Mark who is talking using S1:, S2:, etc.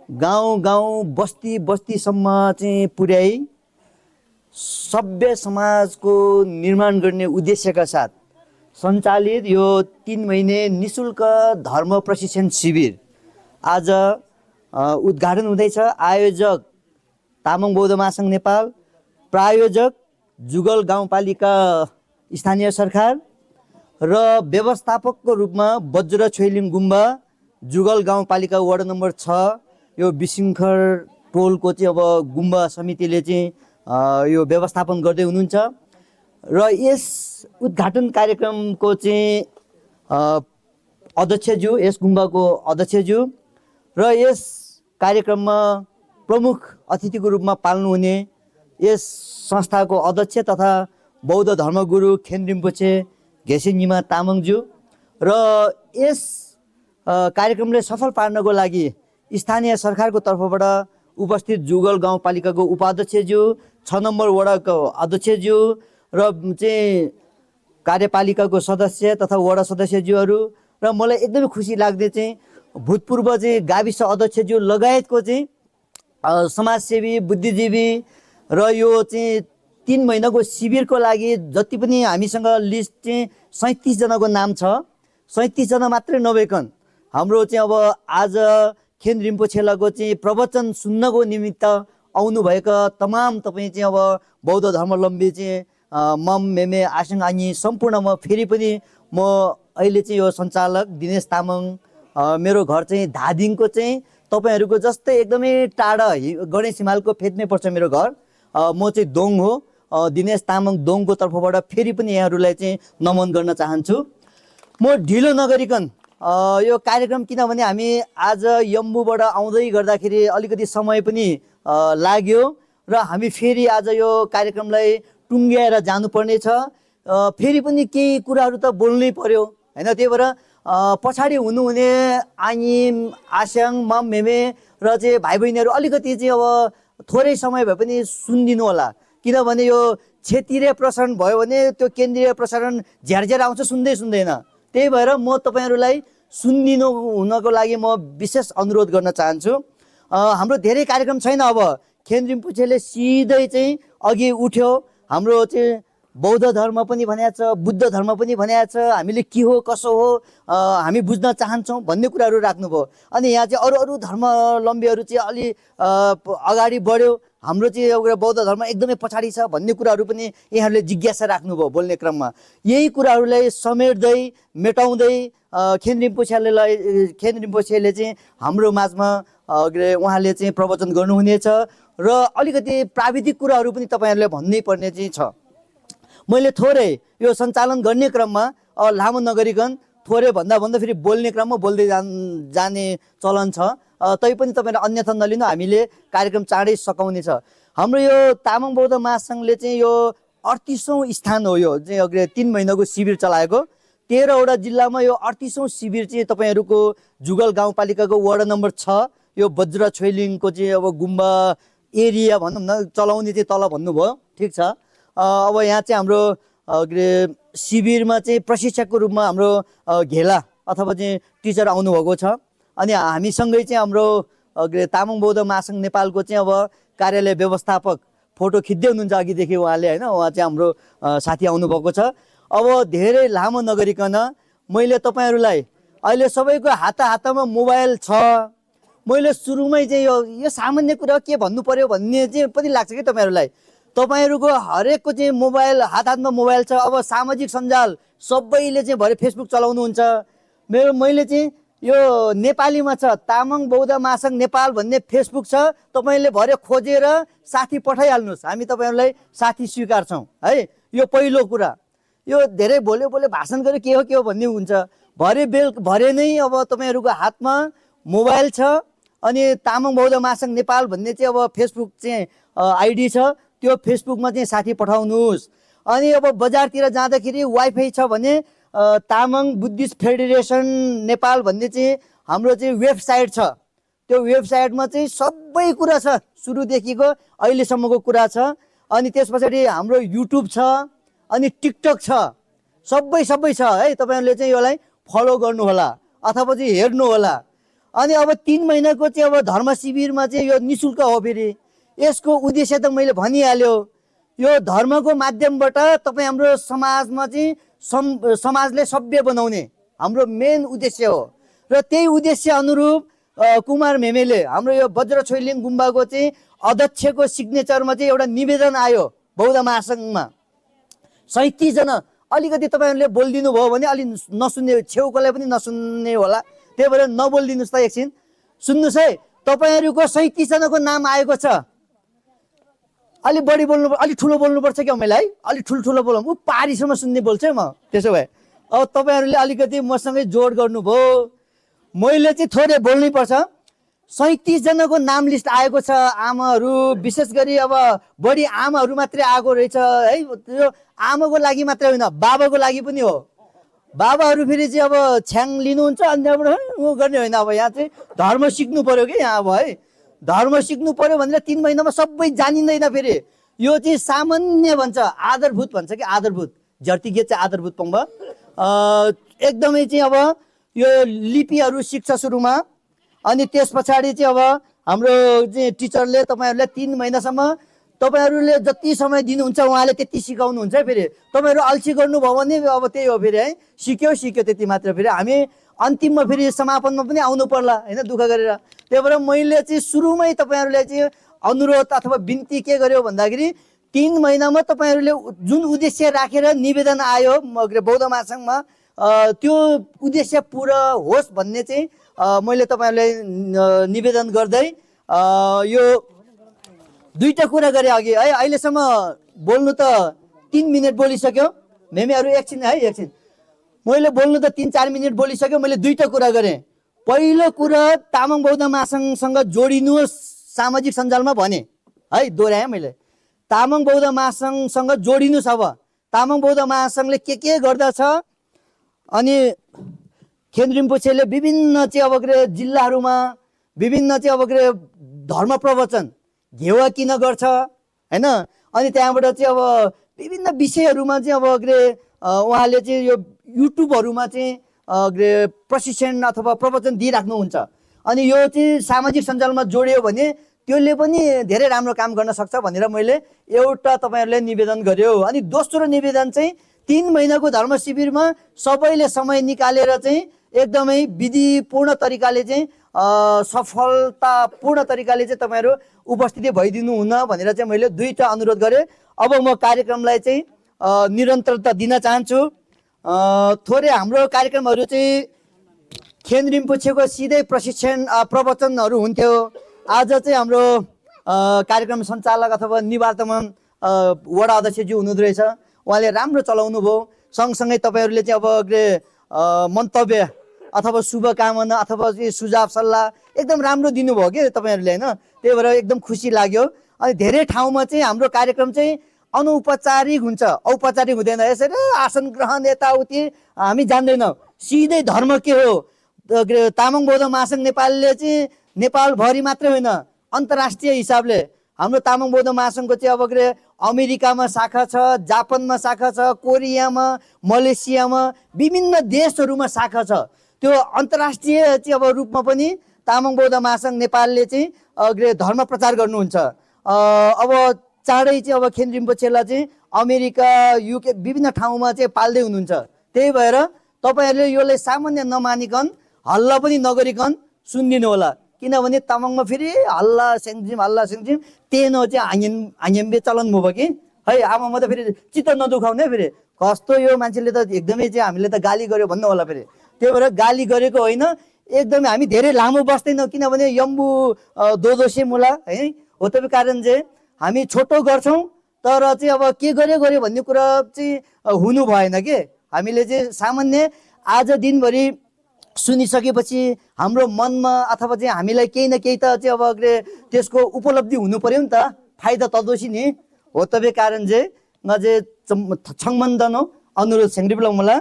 S1: गाउँ गाउँ बस्ती बस्तीसम्म चाहिँ पुर्याई सभ्य समाजको निर्माण गर्ने उद्देश्यका साथ सञ्चालित यो 3 महिने निशुल्क धर्म प्रशिक्षण शिविर आज उद्घाटन हुँदैछ। आयोजक तामाङ बौद्ध महासङ्घ नेपाल, प्रायोजक जुगल गाउँपालिका स्थानीय सरकार र व्यवस्थापकको रूपमा बज्र छोइलिङ गुम्बा जुगल गाउँपालिका वार्ड नम्बर 6 यो विशृङ्खल टोलको चाहिँ अब गुम्बा समितिले चाहिँ यो व्यवस्थापन गर्दै हुनुहुन्छ र यस उद्घाटन कार्यक्रमको चाहिँ अध्यक्षज्यू, यस गुम्बाको अध्यक्षज्यू र यस कार्यक्रममा प्रमुख अतिथिको रूपमा पाल्नुहुने यस संस्थाको अध्यक्ष तथा बौद्ध धर्मगुरु खेन रिम्पोछे घेसेन निमा तामाङज्यू र यस कार्यक्रमले सफल पार्नको लागि स्थानीय सरकारको तर्फबाट उपस्थित जुगल गाउँपालिकाको उपाध्यक्षज्यू, 6 नम्बर वडाको अध्यक्षज्यू र चाहिँ कार्यपालिकाको सदस्य तथा वडा सदस्यज्यूहरू र मलाई एकदमै खुसी लाग्दै चाहिँ भूतपूर्व चाहिँ गाविस अध्यक्षज्यू लगायतको चाहिँ समाजसेवी, बुद्धिजीवी र यो चाहिँ 3 महिनाको शिविरको लागि जति पनि हामीसँग लिस्ट चाहिँ 37 जनाको नाम छ। 37 जना मात्रै नभइकन हाम्रो चाहिँ अब आज खेन रिम्पोछेलाको चाहिँ प्रवचन सुन्नको निमित्त आउनुभएका तमाम तपाईँ चाहिँ अब बौद्ध धर्मावलम्बी चाहिँ मम मेमे आसङ आनी सम्पूर्ण म फेरि पनि म अहिले चाहिँ यो सञ्चालक दिनेश तामाङ, मेरो घर चाहिँ धादिङको चाहिँ तपाईँहरूको जस्तै एकदमै टाढा गणेश हिमालको फेदमै पर्छ मेरो घर। म चाहिँ दोङ हो, दिनेश तामाङ दोङको तर्फबाट फेरि पनि यहाँहरूलाई चाहिँ नमन गर्न चाहन्छु। म ढिलो नगरिकन यो कार्यक्रम, किनभने हामी आज यम्बुबाट आउँदै गर्दाखेरि अलिकति समय पनि लाग्यो र हामी फेरि आज यो कार्यक्रमलाई टुङ्ग्याएर जानुपर्ने छ। फेरि पनि केही कुराहरू त बोल्नै पर्यो होइन, त्यही भएर पछाडि हुनुहुने आनी आस्याङ मम मेमे र चाहिँ भाइ बहिनीहरू अलिकति चाहिँ अब थोरै समय भए पनि सुनिदिनु होला, किनभने यो क्षेत्रीय प्रसारण भयो भने त्यो केन्द्रीय प्रसारण झ्यारझ्यार आउँछ, सुन्दै सुन्दैन। त्यही भएर म तपाईँहरूलाई सुनिदिनु हुनको लागि म विशेष अनुरोध गर्न चाहन्छु। हाम्रो धेरै कार्यक्रम छैन। अब खेन रिम्पोछेले सिधै चाहिँ अघि उठ्यो, हाम्रो चाहिँ बौद्ध धर्म पनि भनेको छ, बुद्ध धर्म पनि भनेको छ, हामीले के हो कसो हो हामी बुझ्न चाहन्छौँ भन्ने कुराहरू राख्नुभयो। अनि यहाँ चाहिँ अरू अरू धर्मावलम्बीहरू चाहिँ अलि अगाडि बढ्यो, हाम्रो चाहिँ एउटा बौद्ध धर्म एकदमै पछाडि छ भन्ने कुराहरू पनि यहाँहरूले जिज्ञासा राख्नुभयो बोल्ने क्रममा। यही कुराहरूलाई समेट्दै मेटाउँदै खेन रिम्पोछेले चाहिँ हाम्रो माझमा उहाँले चाहिँ प्रवचन गर्नुहुनेछ र अलिकति प्राविधिक कुराहरू पनि तपाईँहरूले भन्नै पर्ने चाहिँ छ। मैले थोरै यो सञ्चालन गर्ने क्रममा लामो नगरिकन थोरै भन्दा फेरि बोल्ने क्रममा बोल्दै जाने चलन छ। तैपनि तपाईँले अन्यथा नलिनु, हामीले कार्यक्रम चाँडै सकाउने छ। हाम्रो यो तामाङ बौद्ध महासङ्घले चाहिँ यो 38औँ स्थान हो, यो चाहिँ अघि 3 महिनाको शिविर चलाएको। 13वटा जिल्लामा यो 38औँ शिविर चाहिँ तपाईँहरूको जुगल गाउँपालिकाको वार्ड नम्बर 6 यो बज्र छोइलिङको चाहिँ अब गुम्बा एरिया भनौँ न, चलाउने चाहिँ तल भन्नुभयो, ठिक छ। अब यहाँ चाहिँ हाम्रो शिविरमा चाहिँ प्रशिक्षकको रूपमा हाम्रो घेला अथवा चाहिँ टिचर आउनुभएको छ। अनि हामीसँगै चाहिँ हाम्रो तामाङ बौद्ध महासङ्घ नेपालको चाहिँ अब कार्यालय व्यवस्थापक फोटो खिच्दै हुनुहुन्छ अघिदेखि उहाँले होइन, उहाँ चाहिँ हाम्रो साथी आउनुभएको छ। अब धेरै लामो नगरिकन मैले तपाईँहरूलाई अहिले सबैको हातमा मोबाइल छ। मैले सुरुमै चाहिँ यो सामान्य कुरा के भन्नु पर्यो भन्ने चाहिँ पनि लाग्छ कि तपाईँहरूलाई। तपाईँहरूको हरेकको चाहिँ मोबाइल हातमा मोबाइल छ। अब सामाजिक सञ्जाल सबैले चाहिँ भरे फेसबुक चलाउनुहुन्छ। मैले चाहिँ यो नेपालीमा छ, तामाङ बौद्ध महासङ्घ नेपाल भन्ने फेसबुक छ। तपाईँले भरे खोजेर साथी पठाइहाल्नुहोस्, हामी तपाईँहरूलाई साथी स्वीकार्छौँ है। यो पहिलो कुरा। यो धेरै बोल्यो भाषण गर्यो के हो भन्ने हुन्छ। भरे नै अब तपाईँहरूको हातमा मोबाइल छ अनि तामाङ बौद्ध महासङ्घ नेपाल भन्ने चाहिँ अब फेसबुक चाहिँ आइडी छ, त्यो फेसबुकमा चाहिँ साथी पठाउनुहोस्। अनि अब बजारतिर जाँदाखेरि वाइफाई छ भने तामाङ बुद्धिस्ट फेडरेसन नेपाल भन्ने चाहिँ हाम्रो चाहिँ वेबसाइट छ। त्यो वेबसाइटमा चाहिँ सबै कुरा छ, सुरुदेखिको अहिलेसम्मको कुरा छ। अनि त्यस पछाडि हाम्रो युट्युब छ, अनि टिकटक छ, सबै छ है। तपाईँहरूले चाहिँ यसलाई फलो गर्नुहोला अथवा चाहिँ हेर्नुहोला। अनि अब 3 महिनाको चाहिँ अब धर्म शिविरमा चाहिँ यो निशुल्क हो। फेरि यसको उद्देश्य त मैले भनिहाल्यो, यो धर्मको माध्यमबाट तपाईँ हाम्रो समाजमा चाहिँ समाजले सभ्य बनाउने हाम्रो मेन उद्देश्य हो। र त्यही उद्देश्य अनुरूप कुमार मेमेले हाम्रो यो वज्र छोइलिङ गुम्बाको चाहिँ अध्यक्षको सिग्नेचरमा चाहिँ एउटा निवेदन आयो बौद्ध महासङ्घमा। 37 जना, अलिकति तपाईँहरूले बोलिदिनु भयो भने अलि नसुन्ने छेउकोलाई पनि नसुन्ने होला, त्यही भएर नबोलिदिनुहोस् त एकछिन। सुन्नुहोस् है, तपाईँहरूको 37 जनाको नाम आएको छ। अलि बढी बोल्नु, अलि ठुलो बोल्नुपर्छ क्या मैले है, अलि ठुल्ठुलो बोलौँ, ऊ पारीसम्म सुन्ने बोल्छ है म। त्यसो भए अब तपाईँहरूले अलिकति मसँगै जोड गर्नुभयो, मैले चाहिँ थोरै बोल्नै पर्छ। 37 जनाको नाम लिस्ट आएको छ। आमाहरू, विशेष गरी अब बढी आमाहरू मात्रै आएको रहेछ है। यो आमाको लागि मात्रै होइन, बाबाको लागि पनि हो। बाबाहरू फेरि चाहिँ अब छ्याङ लिनुहुन्छ अनि त्यहाँबाट उ गर्ने होइन। अब यहाँ चाहिँ धर्म सिक्नु पर्यो कि यहाँ अब है, धर्म सिक्नु पर्यो भनेर 3 महिनामा सबै जानिँदैन। फेरि यो चाहिँ सामान्य भन्छ, आधारभूत भन्छ कि आधारभूत, जर्तिगे चाहिँ आधारभूत पङ्ब एकदमै चाहिँ अब यो लिपिहरू सिक्छ सुरुमा। अनि त्यस पछाडि चाहिँ अब हाम्रो चाहिँ टिचरले तपाईँहरूलाई 3 महिनासम्म तपाईँहरूले जति समय दिनुहुन्छ उहाँले त्यति सिकाउनुहुन्छ है। फेरि तपाईँहरू अल्छी गर्नुभयो भने अब त्यही हो फेरि है, सिक्यो त्यति मात्र। फेरि हामी अन्तिममा फेरि समापनमा पनि आउनु पर्ला होइन, दुःख गरेर। त्यही भएर मैले चाहिँ सुरुमै तपाईँहरूले चाहिँ अनुरोध अथवा बिन्ती के गर्यो भन्दाखेरि 3 महिनामा तपाईँहरूले जुन उद्देश्य राखेर निवेदन आयो बौद्ध महासङ्घमा, त्यो उद्देश्य पुरा होस् भन्ने चाहिँ मैले तपाईँहरूलाई निवेदन गर्दै यो दुईटा कुरा गरेँ अघि है। अहिलेसम्म बोल्नु त 3 मिनट बोलिसक्यो मेमेहरू, एकछिन है एकछिन। मैले बोल्नु त 3-4 मिनट बोलिसक्यो। मैले दुईटा कुरा गरेँ। पहिलो कुरा तामाङ बौद्ध महासङ्घसँग जोडिनुहोस् सामाजिक सञ्जालमा भने है, दोहोऱ्याएँ मैले। तामाङ बौद्ध महासङ्घसँग जोडिनुहोस्। अब तामाङ बौद्ध महासङ्घले के गर्दछ, अनि खेन रिम्पोछेले विभिन्न चाहिँ अब के जिल्लाहरूमा विभिन्न चाहिँ अब के धर्म प्रवचन घेवा किन गर्छ होइन। अनि त्यहाँबाट चाहिँ अब विभिन्न विषयहरूमा चाहिँ अब के उहाँले चाहिँ यो युट्युबहरूमा चाहिँ प्रशिक्षण अथवा प्रवचन दिइराख्नुहुन्छ। अनि यो चाहिँ सामाजिक सञ्जालमा जोडियो भने त्यसले पनि धेरै राम्रो काम गर्न सक्छ भनेर मैले एउटा तपाईँहरूले निवेदन गर्यो। अनि दोस्रो निवेदन चाहिँ 3 महिनाको धर्म शिविरमा सबैले समय निकालेर चाहिँ एकदमै विधिपूर्ण तरिकाले चाहिँ सफलतापूर्ण तरिकाले चाहिँ तपाईँहरू उपस्थिति भइदिनु हुन भनेर चाहिँ मैले दुईटा अनुरोध गरेँ। अब म कार्यक्रमलाई चाहिँ निरन्तरता दिन चाहन्छु। थोरै हाम्रो कार्यक्रमहरू चाहिँ खेन रिम्पोछेको सिधै प्रशिक्षण प्रवचनहरू हुन्थ्यो। आज चाहिँ हाम्रो कार्यक्रम सञ्चालक अथवा निवार्तमान वडा अध्यक्षज्यू हुनुहुँदो रहेछ, उहाँले राम्रो चलाउनु भयो। सँगसँगै तपाईँहरूले चाहिँ अब के मन्तव्य अथवा शुभकामना अथवा सुझाव सल्लाह एकदम राम्रो दिनुभयो कि तपाईँहरूले होइन। त्यही भएर एकदम खुसी लाग्यो। अनि धेरै ठाउँमा चाहिँ हाम्रो कार्यक्रम चाहिँ अनौपचारिक हुन्छ, औपचारिक हुँदैन। यसरी आसन ग्रहण यताउति हामी जान्दैनौँ। सिधै धर्म के हो, तामाङ बौद्ध महासङ्घ नेपालले चाहिँ नेपालभरि मात्रै होइन अन्तर्राष्ट्रिय हिसाबले हाम्रो तामाङ बौद्ध महासङ्घको चाहिँ अब के अमेरिकामा शाखा छ, जापानमा शाखा छ, कोरियामा, मलेसियामा, विभिन्न देशहरूमा शाखा छ। त्यो अन्तर्राष्ट्रिय चाहिँ अब रूपमा पनि तामाङ बौद्ध महासङ्घ नेपालले चाहिँ धर्म प्रचार गर्नुहुन्छ। अब चाँडै चाहिँ अब खेन रिम्पोछेलाई चाहिँ अमेरिका, युके विभिन्न ठाउँमा चाहिँ पाल्दै हुनुहुन्छ। त्यही भएर तपाईँहरूले यसलाई सामान्य नमानिकन हल्ला पनि नगरिकन सुनिदिनु होला। किनभने तामाङमा फेरि हल्ला सेङजिम तेनो चाहिँ हाङेम्बे चलन भयो कि है। आमा म त फेरि चित्त नदुखाउने फेरि कस्तो यो मान्छेले त एकदमै चाहिँ हामीले त गाली गर्यो भन्नु होला फेरि। त्यही भएर गाली गरेको होइन, एकदमै हामी धेरै लामो बस्दैनौँ किनभने यम्बु दोदोसे मुला है हो। त्यो कारण चाहिँ हामी छोटो गर्छौँ, तर चाहिँ अब के गर्यो भन्ने कुरा चाहिँ हुनु भएन कि। हामीले चाहिँ सामान्य आज दिनभरि सुनिसकेपछि हाम्रो मनमा अथवा चाहिँ हामीलाई केही न केही त चाहिँ अब त्यसको उपलब्धि हुनु पर्यो नि त, फाइदा तदोसी नि हो। त्यो कारण चाहिँ छङमन्दनो अनुरोध सेङ्ग्रिबुला मलाई